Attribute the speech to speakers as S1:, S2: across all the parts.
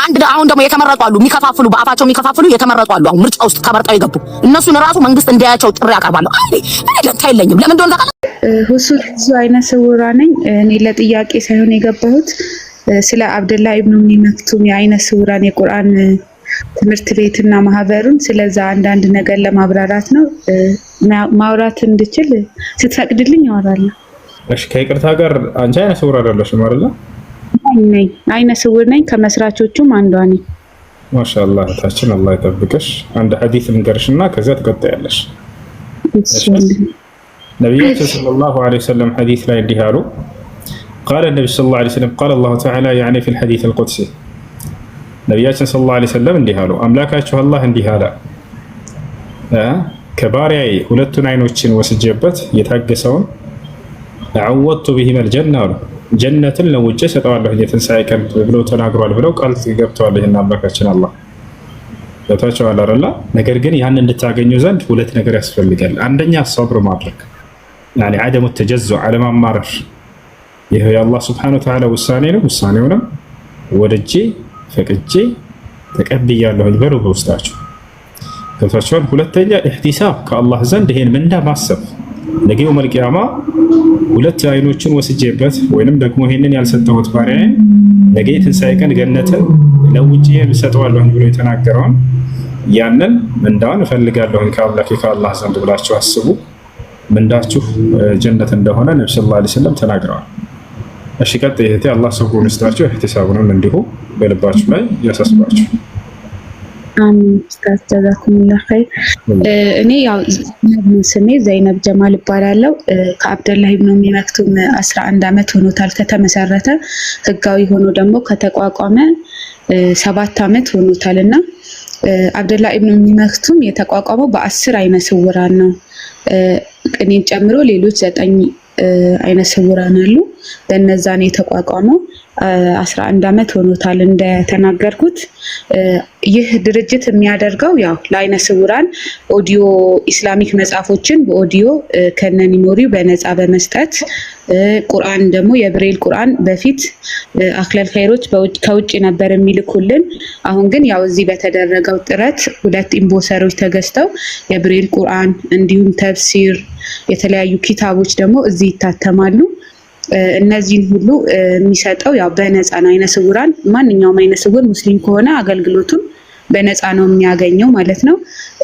S1: አንድ አሁን ደግሞ የተመረጡ አሉ፣ የሚከፋፍሉ፣ በአፋቸው የሚከፋፍሉ የተመረጡ አሉ። አሁን ምርጫ ውስጥ ተመርጠው የገቡ እነሱን ራሱ መንግስት እንዲያያቸው ጥሪ አቀርባለሁ። አይ እኔ ደንታ የለኝም። ለምን እንደሆነ ታውቃለህ?
S2: ሁሱ ብዙ አይነ ስውራ ነኝ። እኔ ለጥያቄ ሳይሆን የገባሁት ስለ አብደላ ኢብኑ ኡሚ መክቱም የአይነ ስውራን የቁርአን ትምህርት ቤትና ማህበሩን ስለዛ አንዳንድ ነገር ለማብራራት ነው። ማውራት እንድችል ስትፈቅድልኝ አወራለሁ።
S3: እሺ፣ ከይቅርታ ጋር አንቺ አይነ ስውር አይደለሽም አይደለ?
S2: ነኝ፣ አይነ ስውር ነኝ። ከመስራቾቹም አንዷ ነኝ።
S3: ማሻአላህ እህታችን አላህ ይጠብቅሽ። አንድ ሐዲስ ልንገርሽና ከዚያ ትቀጥያለሽ። ነቢያችን صلى الله عليه وسلم ሐዲስ ላይ እንዲህ አሉ። قال النبي صلى الله عليه وسلم قال الله تعالى يعني في الحديث القدسي ነቢያችን صلى الله عليه وسلم እንዲህ አሉ። አምላካችሁ አላህ እንዲህ አለ፣ ከባሪያዬ ሁለቱን አይኖችን ወስጄበት የታገሰውን عوضت بهما الجنة አሉ፣ ጀነትን ለውጬ ሰጠዋለሁ የትንሣኤ ቀን ብለው ተናግሯል ብለው ቃል ገብተዋል። ይህን አምላካችን አላህ ገብታቸዋል አይደለ? ነገር ግን ያን እንድታገኙ ዘንድ ሁለት ነገር ያስፈልጋል። አንደኛ ሰብር ማድረግ፣ يعني عدم التجزع፣ አለማማረር። ይህ የአላህ سبحانه وتعالى ውሳኔ ነው። ውሳኔውንም ወድጄ ፈቅጄ ተቀብያለሁኝ በሉ በውስጣችሁ፣ ገብታችኋል። ሁለተኛ احتساب፣ ከአላህ ዘንድ ይሄን ምንዳ ማሰብ። ነገ يوم القيامة ሁለት አይኖችን ወስጄበት ወይንም ደግሞ ይሄንን ያልሰጠሁት ባሪያዬን ነገ የትንሣኤ ቀን ገነትን ለውጬ እሰጠዋለሁኝ ብሎ የተናገረውን ያንን ምንዳውን እፈልጋለሁኝ ከአምላኬ ከአላህ ዘንድ ብላችሁ አስቡ። ምንዳችሁ ጀነት እንደሆነ ነቢ صلى الله عليه وسلم ተናግረዋል። እሺ ቀጥ እህቴ፣ አላህ ሰብሩን ይስጣችሁ፣ ኢህቲሳቡንም እንዲሁ በልባችሁ ላይ ያሳስባችሁ።
S2: አሚን ኡስታዝ جزاكم الله خير። እኔ ያው ዘይነብ ነው ስሜ፣ ዘይነብ ጀማል እባላለሁ። ከአብደላህ ኢብኑ ኡሚ መክቱም 11 ዓመት ሆኖታል ከተመሰረተ፣ ህጋዊ ሆኖ ደግሞ ከተቋቋመ 7 ዓመት ሆኖታል እና አብደላህ ኢብኑ ኡሚ መክቱም የተቋቋመው በ10 አይነ ስውራን ነው። እኔን ጨምሮ ሌሎች 9 አይነ ስውራን አሉ። በነዛ ነው የተቋቋመው። 11 ዓመት ሆኖታል እንደተናገርኩት። ይህ ድርጅት የሚያደርገው ያው ለአይነ ስውራን audio Islamic መጽሐፎችን በኦዲዮ ከነ memory ው በነፃ በመስጠት፣ ቁርአን ደግሞ የብሬል ቁርአን በፊት አክለል ኸይሮች ከውጭ ነበር የሚልኩልን። አሁን ግን ያው እዚህ በተደረገው ጥረት ሁለት embosser ኦች ተገዝተው የብሬል ቁርአን እንዲሁም ተፍሲር፣ የተለያዩ ኪታቦች ደግሞ እዚህ ይታተማሉ። እነዚህን ሁሉ የሚሰጠው ያው በነፃ ነው። አይነ ስውራን ማንኛውም አይነ ስውር ሙስሊም ከሆነ አገልግሎቱን በነፃ ነው የሚያገኘው ማለት ነው።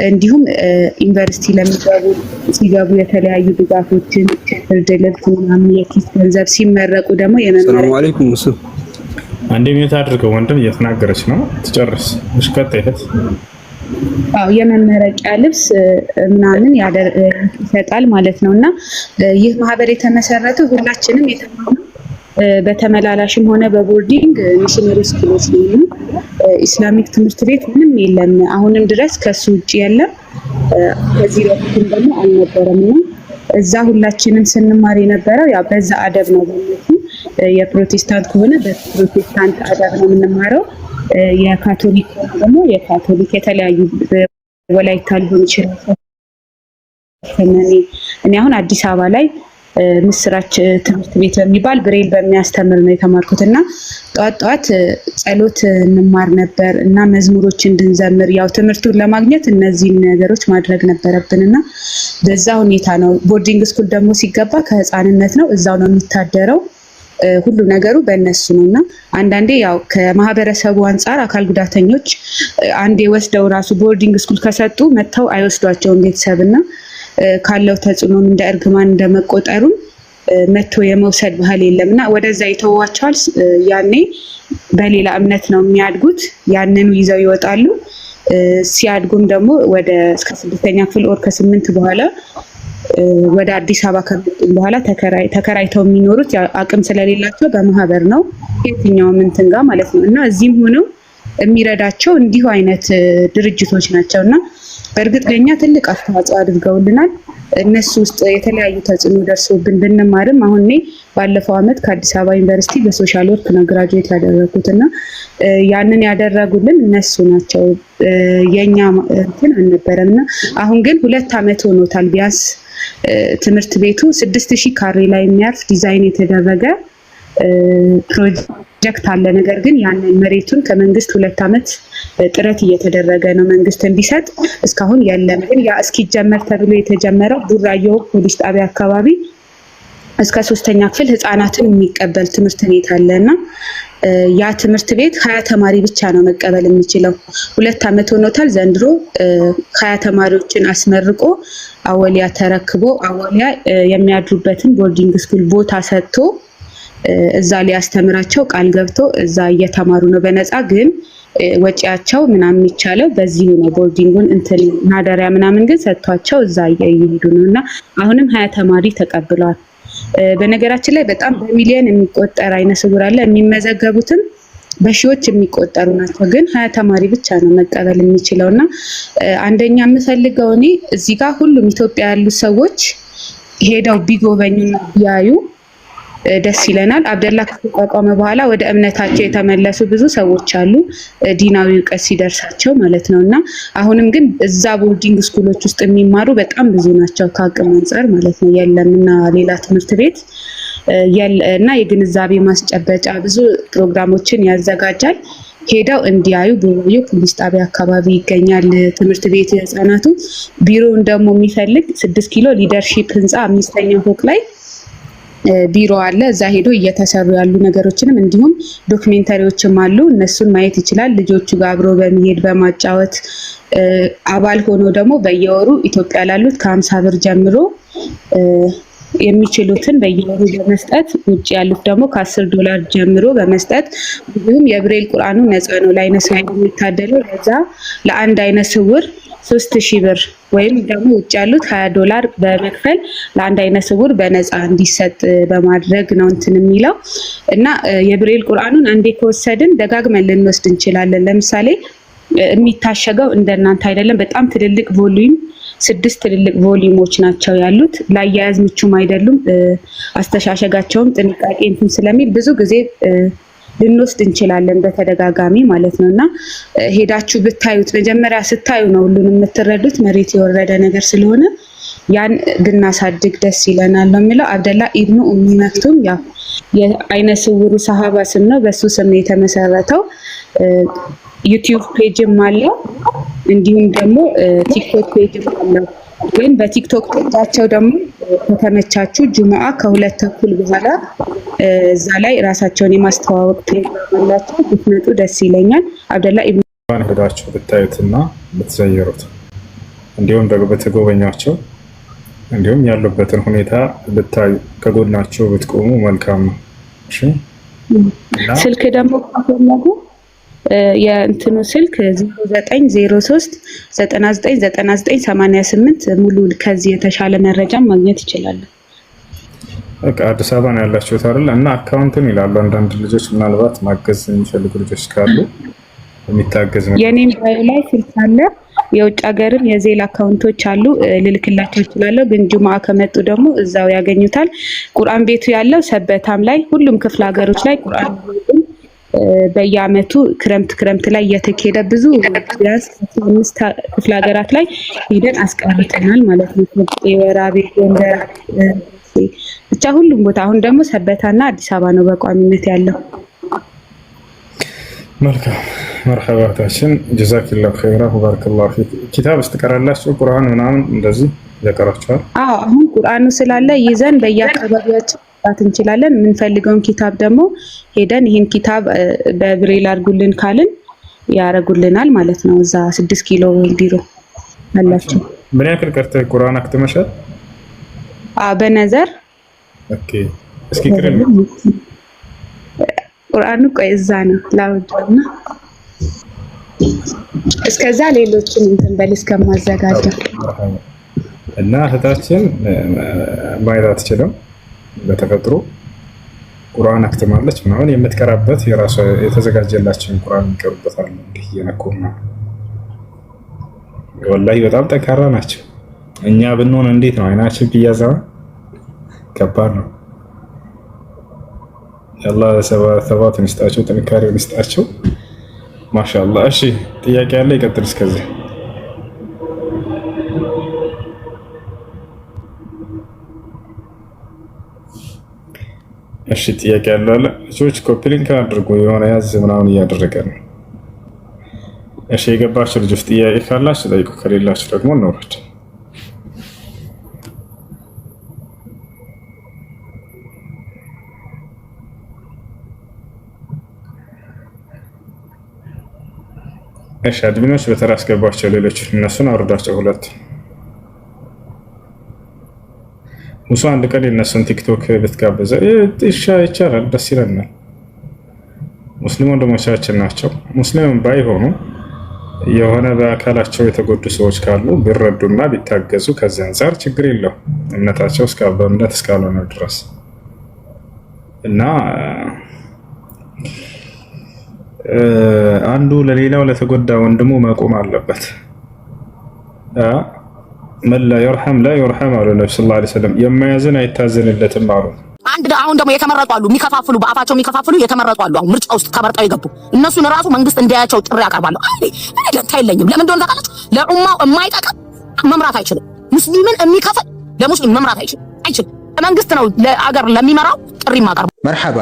S2: እንዲሁም ዩኒቨርሲቲ ለሚገቡ ሲገቡ የተለያዩ ድጋፎችን፣ ብርድ ልብስ ምናምን፣ የኪስ ገንዘብ፣ ሲመረቁ ደግሞ
S4: ሰላሙ
S2: የመመረቂያ
S4: አለይኩም ሙሱ።
S3: አንዴ mute አድርገው፣ ወንድም እየተናገረች ነው፣ ትጨርስ። እሺ ቀጥ እህት።
S2: አዎ፣ የመመረቂያ ልብስ ምናምን ይሰጣል ማለት ነው። እና ይህ ማህበር የተመሰረተው ሁላችንም የተማርነው በተመላላሽም ሆነ በ boarding missionary school ኦች ነው። Islamic ትምህርት ቤት ምንም የለም። አሁንም ድረስ ከሱ ውጭ የለም። ከዚህ በፊትም ደግሞ አልነበረም እና እዛ ሁላችንም ስንማር የነበረው ያው በዛ አደብ ነው። በእነሱ የፕሮቴስታንት ከሆነ በፕሮቴስታንት አደብ ነው የምንማረው። የካቶሊክ ከሆነ ደግሞ የካቶሊክ፣ የተለያዩ ወላይታ ሊሆን ይችላል። እኔ አሁን አዲስ አበባ ላይ ምስራች ትምህርት ቤት በሚባል ብሬል በሚያስተምር ነው የተማርኩት እና ጠዋት ጠዋት ጸሎት እንማር ነበር እና መዝሙሮች እንድንዘምር ያው ትምህርቱን ለማግኘት እነዚህን ነገሮች ማድረግ ነበረብን እና በዛ ሁኔታ ነው። Boarding school ደግሞ ሲገባ ከህፃንነት ነው፣ እዛው ነው የሚታደረው። ሁሉ ነገሩ በእነሱ ነው እና አንዳንዴ ያው ከማህበረሰቡ አንጻር አካል ጉዳተኞች አንዴ ወስደው ራሱ boarding school ከሰጡ መጥተው አይወስዷቸውም ቤተሰብ እና ካለው ተጽዕኖም እንደ እርግማን እንደመቆጠሩም መጥቶ የመውሰድ ባህል የለም እና ወደዛ ይተዋቸዋል። ያኔ በሌላ እምነት ነው የሚያድጉት። ያንኑ ይዘው ይወጣሉ። ሲያድጉም ደግሞ ወደ እስከ ስድስተኛ ክፍል or ከ8 በኋላ ወደ አዲስ አበባ ከመጡም በኋላ ተከራይተው የሚኖሩት አቅም ስለሌላቸው በማህበር ነው፣ የትኛውም እንትን ጋር ማለት ነው እና እዚህም ሆነው የሚረዳቸው እንዲሁ አይነት ድርጅቶች ናቸው እና በእርግጥ ለእኛ ትልቅ አስተዋጽኦ አድርገውልናል። እነሱ ውስጥ የተለያዩ ተጽዕኖ ደርሶብን ብንማርም አሁን እኔ ባለፈው ዓመት ከአዲስ አበባ ዩኒቨርሲቲ በ social work ነው graduate ያደረኩት እና ያንን ያደረጉልን እነሱ ናቸው። የኛ እንትን አልነበረም እና አሁን ግን 2 ዓመት ሆኖታል ቢያንስ ትምህርት ቤቱ 6000 ካሬ ላይ የሚያርፍ ዲዛይን የተደረገ ፕሮጀክት ፕሮጀክት አለ። ነገር ግን ያንን መሬቱን ከመንግስት 2 ዓመት ጥረት እየተደረገ ነው መንግስት እንዲሰጥ፣ እስካሁን የለም። ግን ያ እስኪጀመር ተብሎ የተጀመረው ቡራዮ ፖሊስ ጣቢያ አካባቢ እስከ ሶስተኛ ክፍል ህፃናትን የሚቀበል ትምህርት ቤት አለ እና ያ ትምህርት ቤት 20 ተማሪ ብቻ ነው መቀበል የሚችለው። 2 ዓመት ሆኖታል። ዘንድሮ 20 ተማሪዎችን አስመርቆ አወሊያ ተረክቦ አወሊያ የሚያድሩበትን boarding school ቦታ ሰጥቶ እዛ ሊያስተምራቸው ቃል ገብቶ እዛ እየተማሩ ነው በነፃ። ግን ወጪያቸው ምናምን የሚቻለው በዚሁ ነው። Boarding ኡን እንትን ማደሪያ ምናምን ግን ሰጥቷቸው እዛ እየሄዱ ነው እና አሁንም 20 ተማሪ ተቀብለዋል። በነገራችን ላይ በጣም በሚሊዮን የሚቆጠር አይነ ስውር አለ። የሚመዘገቡትም በሺዎች የሚቆጠሩ ናቸው። ግን 20 ተማሪ ብቻ ነው መቀበል የሚችለው እና አንደኛ የምፈልገው እኔ እዚህ ጋር ሁሉም ኢትዮጵያ ያሉ ሰዎች ሄደው ቢጎበኙና ቢያዩ ደስ ይለናል። አብደላ ከተቋቋመ በኋላ ወደ እምነታቸው የተመለሱ ብዙ ሰዎች አሉ፣ ዲናዊ እውቀት ሲደርሳቸው ማለት ነው። እና አሁንም ግን እዛ boarding school ኦች ውስጥ የሚማሩ በጣም ብዙ ናቸው፣ ከአቅም አንጻር ማለት ነው። የለም እና ሌላ ትምህርት ቤት እና የግንዛቤ ማስጨበጫ ብዙ ፕሮግራሞችን ያዘጋጃል። ሄደው እንዲያዩ ቡራዮ ፖሊስ ጣቢያ አካባቢ ይገኛል ትምህርት ቤት የህፃናቱ። ቢሮውን ደግሞ የሚፈልግ 6 ኪሎ ሊደርሺፕ ህንፃ አምስተኛ ፎቅ ላይ ቢሮ አለ። እዛ ሄዶ እየተሰሩ ያሉ ነገሮችንም እንዲሁም documentary ዎችም አሉ። እነሱን ማየት ይችላል። ልጆቹ ጋር አብሮ በመሄድ በማጫወት አባል ሆኖ ደግሞ በየወሩ ኢትዮጵያ ላሉት ከ50 ብር ጀምሮ የሚችሉትን በየወሩ በመስጠት፣ ውጭ ያሉት ደግሞ ከ10 ዶላር ጀምሮ በመስጠት፣ እንዲሁም የብሬል ቁርአኑ ነፃ ነው ለአይነ ስውር የሚታደለው። ለዛ ለአንድ አይነ ስውር 3000 ብር ወይም ደግሞ ውጭ ያሉት 20 ዶላር በመክፈል ለአንድ አይነ ስውር በነፃ እንዲሰጥ በማድረግ ነው እንትን የሚለው። እና የብሬል ቁርአኑን አንዴ ከወሰድን ደጋግመን ልንወስድ እንችላለን። ለምሳሌ የሚታሸገው እንደናንተ አይደለም። በጣም ትልልቅ volume፣ ስድስት ትልልቅ volume ኦች ናቸው ያሉት። ለአያያዝ ምቹም አይደሉም። አስተሻሸጋቸውም ጥንቃቄ እንትን ስለሚል ብዙ ጊዜ ልንወስድ እንችላለን በተደጋጋሚ ማለት ነው። እና ሄዳችሁ ብታዩት፣ መጀመሪያ ስታዩ ነው ሁሉን የምትረዱት፣ መሬት የወረደ ነገር ስለሆነ ያን ብናሳድግ ደስ ይለናል ነው የሚለው። አብደላ ኢብኑ ኡሚ መክቱም ያው የአይነ ስውሩ ሰሃባ ስም ነው። በሱ ስም ነው የተመሰረተው። ዩቲዩብ page ም አለው፣ እንዲሁም ደግሞ ቲክቶክ page ም አለው። ግን በቲክቶክ page ኣቸው ደግሞ ከተመቻችሁ ጁሙአ ከ2:30 በኋላ እዛ ላይ ራሳቸውን የማስተዋወቅ ፕሮግራም አላቸው። ብትመጡ ደስ ይለኛል። አብደላ ኢብኑ
S3: ሄዳችሁ ብታዩትና ብትዘይሩት እንዲሁም ደግሞ ብትጎበኟቸው እንዲሁም ያሉበትን ሁኔታ ብታዩ ከጎናቸው ብትቆሙ መልካም ነው። እሺ። እና
S2: ስልክ ደግሞ ከፈለጉ የእንትኑ ስልክ 0903 99 99 88 ሙሉ ከዚህ የተሻለ መረጃ ማግኘት ይችላሉ።
S3: በቃ አዲስ አበባ ነው ያላችሁት አይደል? እና አካውንትን ይላሉ አንዳንድ ልጆች፣ ምናልባት ማገዝ የሚፈልጉ ልጆች ካሉ የሚታገዝ ነው።
S2: የኔም bio ላይ ስልክ አለ። የውጭ ሀገርም የ Zelle account ኦች አሉ፣ ልልክላቸው እችላለሁ። ግን ጁምአ ከመጡ ደግሞ እዛው ያገኙታል። ቁርአን ቤቱ ያለው ሰበታም ላይ፣ ሁሉም ክፍለ ሀገሮች ላይ ቁርአን ቤቱም በየአመቱ ክረምት ክረምት ላይ እየተካሄደ ብዙ ቢያንስ 15 ክፍለ ሀገራት ላይ ሄደን አስቀርተናል ማለት ነው። ወራቤ፣ ጎንደር፣ ብቻ ሁሉም ቦታ። አሁን ደግሞ ሰበታና አዲስ አበባ ነው በቋሚነት ያለው።
S3: መልካም፣ መርሐባታችን جزاك الله خيرا وبارك الله فيك። ኪታብ ስትቀራላችሁ ቁርአን ምናምን እንደዚህ ያቀራችኋል?
S2: አዎ፣ አሁን ቁርአኑ ስላለ ይዘን በየአካባቢያችን መምጣት እንችላለን። የምንፈልገውን ኪታብ ደግሞ ሄደን ይህን ኪታብ በብሬል አድርጉልን ካልን ያደርጉልናል ማለት ነው። እዛ 6 ኪሎ ቢሮ አላቸው።
S3: ምን ያክል ቀርተህ ቁርአን አክትመሻል?
S2: በነዘር።
S3: Okay፣ እስኪ ቅሪልን።
S2: ቁርአኑ ቆይ እዛ ነው ላውጣና እስከዛ ሌሎችን እንትን በል እስከማዘጋጀው።
S3: እና እህታችን ማየት አትችልም በተፈጥሮ፣ ቁርአን አክትማለች ምናምን፣ የምትቀራበት የራሷ የተዘጋጀላቸውን ቁርአን የሚቀሩበት አለ። እንዲህ እየነኩ ምናምን፣ ወላሂ በጣም ጠንካራ ናቸው። እኛ ብንሆን እንዴት ነው አይናችን ቢያዛ ከባድ ነው። የአላህ ሰባቱን ይስጣቸው፣ ጥንካሬውን ይስጣቸው። ማሻአላህ። እሺ፣ ጥያቄ ያለ ይቀጥል እስከዚህ። እሺ ጥያቄ ያለ አለ? ልጆች copy link አድርጉ። የሆነ ያዝ ምናምን እያደረገ ነው። እሺ የገባችሁ ልጆች ጥያቄ ካላችሁ ጠይቁ፣ ከሌላችሁ ደግሞ እንውረድ። እሺ admin ኦች በተራ አስገቧቸው፣ ሌሎች እነሱን አውርዳቸው። ሁለት ሙሱ አንድ ቀን የነሱን ቲክቶክ ብትጋብዘ ይቻላል፣ ደስ ይለናል። ሙስሊም ወንድሞቻችን ናቸው። ሙስሊም ባይሆኑ የሆነ በአካላቸው የተጎዱ ሰዎች ካሉ ቢረዱና ቢታገዙ ከዚህ አንጻር ችግር የለው እምነታቸው በእምነት እስካልሆነ ድረስ እና አንዱ ለሌላው ለተጎዳ ወንድሙ መቆም አለበት። من لا يرحم لا يرحم አሉ ነቢ صلى الله عليه وسلم። የማያዝን አይታዘንለትም አሉ።
S1: አንድ አሁን ደግሞ የተመረጡ አሉ፣ የሚከፋፍሉ በአፋቸው የሚከፋፍሉ የተመረጡ አሉ። አሁን ምርጫ ውስጥ ተመርጠው የገቡ እነሱን ራሱ መንግስት እንዲያያቸው ጥሪ አቀርባለሁ። አይ እኔ ደንታ የለኝም። ለምን እንደሆነ ታውቃላችሁ? ለኡማው የማይጠቅም መምራት አይችልም። ሙስሊምን የሚከፍል ለሙስሊም መምራት አይችልም አይችልም። መንግስት ነው ለአገር ለሚመራው ጥሪ ማቀርበው።
S4: መርሐባ፣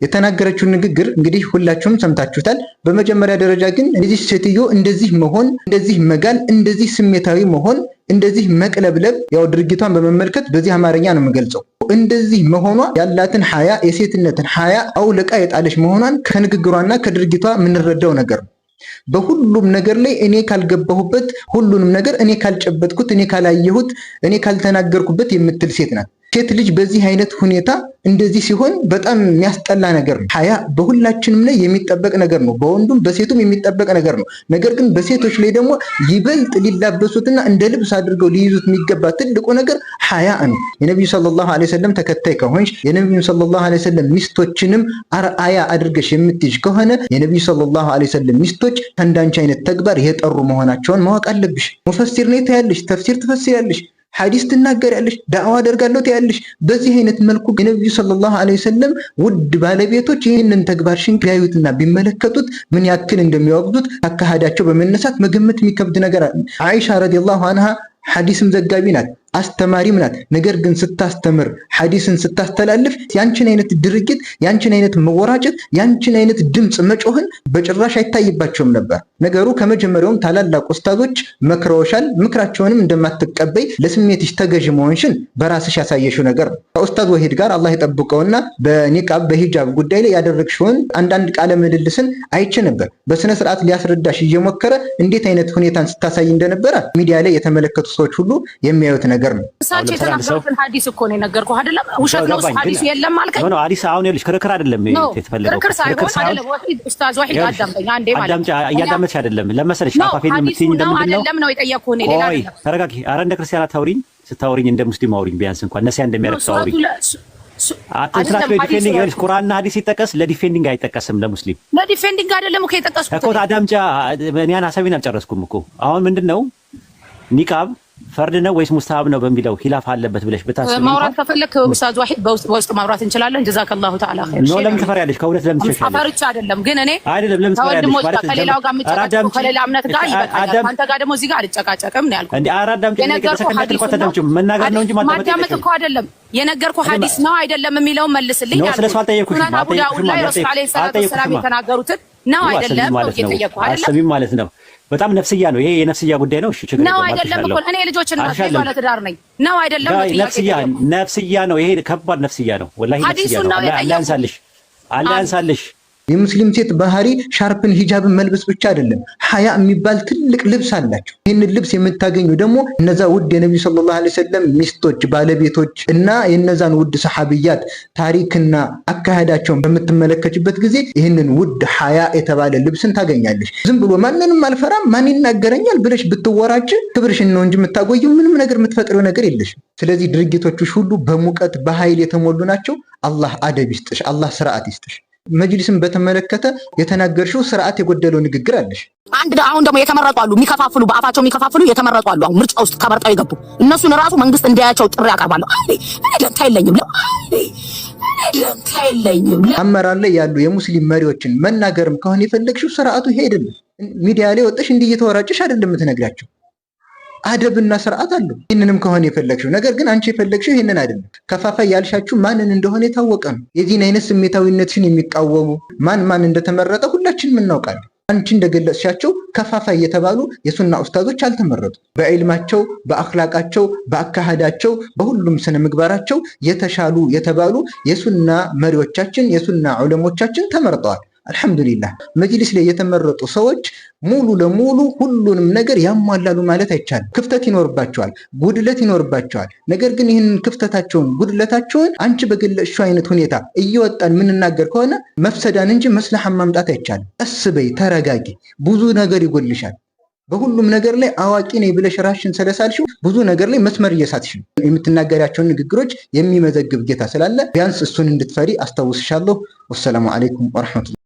S4: የተናገረችውን ንግግር እንግዲህ ሁላችሁም ሰምታችሁታል። በመጀመሪያ ደረጃ ግን እዚህ ሴትዮ እንደዚህ መሆን፣ እንደዚህ መጋል፣ እንደዚህ ስሜታዊ መሆን፣ እንደዚህ መቅለብለብ፣ ያው ድርጊቷን በመመልከት በዚህ አማርኛ ነው የምገልጸው። እንደዚህ መሆኗ ያላትን ሀያ፣ የሴትነትን ሀያ አውልቃ የጣለች መሆኗን ከንግግሯና ከድርጊቷ የምንረዳው ነገር ነው። በሁሉም ነገር ላይ እኔ ካልገባሁበት፣ ሁሉንም ነገር እኔ ካልጨበጥኩት፣ እኔ ካላየሁት፣ እኔ ካልተናገርኩበት የምትል ሴት ናት። ሴት ልጅ በዚህ አይነት ሁኔታ እንደዚህ ሲሆን በጣም የሚያስጠላ ነገር ነው። ሀያ በሁላችንም ላይ የሚጠበቅ ነገር ነው። በወንዱም በሴቱም የሚጠበቅ ነገር ነው። ነገር ግን በሴቶች ላይ ደግሞ ይበልጥ ሊላበሱትና እንደ ልብስ አድርገው ሊይዙት የሚገባ ትልቁ ነገር ሀያ ነው። የነቢዩ صلى الله عليه وسلم ተከታይ ከሆንሽ፣ የነቢዩ صلى الله عليه وسلم ሚስቶችንም አርአያ አድርገሽ የምትይዥ ከሆነ፣ የነቢዩ صلى الله عليه وسلم ሚስቶች ከእንዳንቺ አይነት ተግባር የጠሩ መሆናቸውን ማወቅ አለብሽ። ሙፈሲር ነኝ ትያለሽ፣ ተፍሲር ትፈስሪያለሽ፣ ሐዲስ ትናገሪያለሽ፣ ዳዕዋ አደርጋለሁ ትያለሽ። በዚህ አይነት መልኩ የነቢዩ صلى الله عليه وسلم ውድ ባለቤቶች ይህንን ተግባርሽን ቢያዩትና ቢመለከቱት ምን ያክል እንደሚያወግዙት አካሄዳቸው በመነሳት መገመት የሚከብድ ነገር አለ። አይሻ رضي الله عنها ሐዲስም ዘጋቢ ናት፣ አስተማሪም ናት። ነገር ግን ስታስተምር፣ ሐዲስን ስታስተላልፍ ያንችን አይነት ድርጊት፣ ያንችን አይነት መወራጨት፣ ያንችን አይነት ድምፅ መጮህን በጭራሽ አይታይባቸውም ነበር። ነገሩ ከመጀመሪያውም ታላላቅ ኡስታዞች መክረውሻል። ምክራቸውንም እንደማትቀበይ፣ ለስሜትሽ ተገዥ መሆንሽን በራስሽ ያሳየሽው ነገር ነው። ከኡስታዝ ወሂድ ጋር አላህ ይጠብቀውና በኒቃብ በሂጃብ ጉዳይ ላይ ያደረግሽውን አንዳንድ ቃለ ምልልስን አይቼ ነበር። በስነ ስርዓት ሊያስረዳሽ እየሞከረ እንዴት አይነት ሁኔታን ስታሳይ እንደነበረ ሚዲያ ላይ የተመለከቱ ሰዎች ሁሉ የሚያዩት ነገር ነው።
S1: እሳቸው የተናገሩትን ሐዲስ እኮ ነው የነገርኩህ አይደለም? ውሸት ነው ሐዲሱ የለም አልከኝ።
S5: No፣ ሐዲስ አሁን ይኸውልሽ ክርክር አይደለም የተፈለገው።
S1: ክርክር ሳይሆን አይደለም። ወሂድ፣ ኡስታዝ ወሂድ አዳምጠኝ አንዴ ማለት
S5: አዳምጪ፣ እያዳመጥሽ አይደለም ለመሰለሽ አፋፌን የምትይኝ እንደምንድን ነው
S1: አይደለም ነው የጠየቅኩህ እኔ ሌላ
S5: ቆይ ተረጋጊ። ኧረ እንደ ክርስቲያን አታውሪኝ። ስታውሪኝ እንደ ሙስሊም አውሪኝ። ቢያንስ እንኳን ነሲያ እንደሚያደርግ ሰው አውሪኝ። አትንትራት ለ defending። ይኸውልሽ ቁርአንና ሐዲስ ሲጠቀስ ለ defending አይጠቀስም ለሙስሊም።
S1: ለ defending አይደለም እኮ የጠቀስኩት
S5: እኮ። አዳምጫ፣ እኔ ሀሳቤን አልጨረስኩም እኮ። አሁን ምንድን ነው ኒቃብ ፈርድ ነው ወይስ ሙስተሀብ ነው በሚለው ኺላፍ አለበት ብለሽ ብታስቢ
S1: ማውራት ከፈለክ ኡስታዝ ዋሂድ በውስጥ ማውራት እንችላለን። جزاك الله تعالى خير።
S5: No፣ ለምን ትፈሪያለሽ? ከእውነት ለምን ትሸሻለሽ?
S1: ፈርቻ አይደለም ግን እኔ
S5: አይደለም ለምን ትፈሪያለሽ?
S1: ከወንድሞች ጋር ከሌላው ጋር የምጨቃጨቀው ከሌላ እምነት ጋር ይበቃኛል። አንተ ጋር ደግሞ እዚህ ጋር አልጨቃጨቅም ነው ያልኩት።
S5: እንዴ ኧረ አዳምጪ። የነገርኩህ መናገር ነው እንጂ
S1: ማዳመጥ እኮ አይደለም። የነገርኩህ ሐዲስ ነው አይደለም የሚለውን መልስልኝ
S5: አልኩህ። ስለሱ አልጠየኩሽም።
S1: ሱነን አቡ ዳውድ ላይ ረሱል عليه الصلاة والسلام የተናገሩትን ነው አይደለም ነው የጠየኩህ አይደለም።
S5: አሰሚም ማለት ነው። በጣም ነፍስያ ነው ይሄ፣ የነፍስያ ጉዳይ ነው። እሺ ችግር
S1: ነው አይደለም እኮ እኔ ልጆች እናት ነኝ፣ ባለ ትዳር ነኝ። ነው አይደለም ነው ጥያቄ።
S5: ነፍስያ ነፍስያ ነው ይሄ፣ ከባድ ነፍስያ ነው። ወላሂ ነፍስያ ነው። አላህ ያንሳልሽ፣ አላህ ያንሳልሽ።
S4: የሙስሊም ሴት ባህሪ ሻርፕን ሂጃብን መልበስ ብቻ አይደለም፣ ሀያ የሚባል ትልቅ ልብስ አላቸው። ይህንን ልብስ የምታገኙ ደግሞ እነዛ ውድ የነቢዩ صلى الله عليه وسلم ሚስቶች፣ ባለቤቶች እና የነዛን ውድ ሰሓብያት ታሪክና አካሄዳቸውን በምትመለከችበት ጊዜ ይህንን ውድ ሀያ የተባለ ልብስን ታገኛለሽ። ዝም ብሎ ማንንም አልፈራም ማን ይናገረኛል ብለሽ ብትወራጭ ክብርሽን ነው እንጂ የምታጎየው ምንም ነገር የምትፈጥሪው ነገር የለሽም። ስለዚህ ድርጊቶችሽ ሁሉ በሙቀት በኃይል የተሞሉ ናቸው። አላህ አደብ ይስጥሽ፣ አላህ ስርዓት ይስጥሽ። መጅሊስን በተመለከተ የተናገርሽው ስርዓት የጎደለው ንግግር አለሽ።
S1: አንድ አሁን ደግሞ የተመረጡ አሉ፣ የሚከፋፍሉ በአፋቸው የሚከፋፍሉ የተመረጡ አሉ። አሁን ምርጫ ውስጥ ተመርጠው የገቡ እነሱን ራሱ መንግስት እንዲያያቸው ጥሪ አቀርባለሁ። አይ እኔ ደንታ የለኝም። አይ እኔ ደንታ የለኝም።
S4: አመራር ላይ ያሉ የሙስሊም መሪዎችን መናገርም ከሆነ የፈለግሽው ስርዓቱ ይሄ አይደለም። ሚዲያ ላይ ወጥተሽ እንዲህ እየተወራጨሽ አይደለም የምትነግራቸው። አደብና ስርዓት አለው። ይህንንም ከሆነ የፈለግሽው ነገር ግን አንቺ የፈለግሽው ይህንን አይደለም። ከፋፋይ ያልሻችሁ ማንን እንደሆነ የታወቀ ነው። የዚህን አይነት ስሜታዊነትሽን የሚቃወሙ ማን ማን እንደተመረጠ ሁላችንም እናውቃለን። አንቺ እንደገለጽሻቸው ከፋፋይ የተባሉ የሱና ኡስታዞች አልተመረጡ። በዒልማቸው፣ በአኽላቃቸው፣ በአካሄዳቸው፣ በሁሉም ስነ ምግባራቸው የተሻሉ የተባሉ የሱና መሪዎቻችን የሱና ዑለሞቻችን ተመርጠዋል። አልሐምዱሊላህ መጅሊስ ላይ የተመረጡ ሰዎች ሙሉ ለሙሉ ሁሉንም ነገር ያሟላሉ ማለት አይቻልም። ክፍተት ይኖርባቸዋል፣ ጉድለት ይኖርባቸዋል። ነገር ግን ይህንን ክፍተታቸውን ጉድለታቸውን አንቺ በገለጽሽው አይነት ሁኔታ እየወጣን የምንናገር ከሆነ መፍሰዳን እንጂ መስለሐን ማምጣት አይቻልም። ቀስ በይ፣ ተረጋጊ። ብዙ ነገር ይጎልሻል። በሁሉም ነገር ላይ አዋቂ ነኝ ብለሽ ራስሽን ስለሳልሽው ብዙ ነገር ላይ መስመር እየሳትሽ ነው። የምትናገሪያቸውን ንግግሮች የሚመዘግብ ጌታ ስላለ ቢያንስ እሱን እንድትፈሪ አስታውስሻለሁ። ወሰላሙ አለይኩም ወረሕመቱላህ።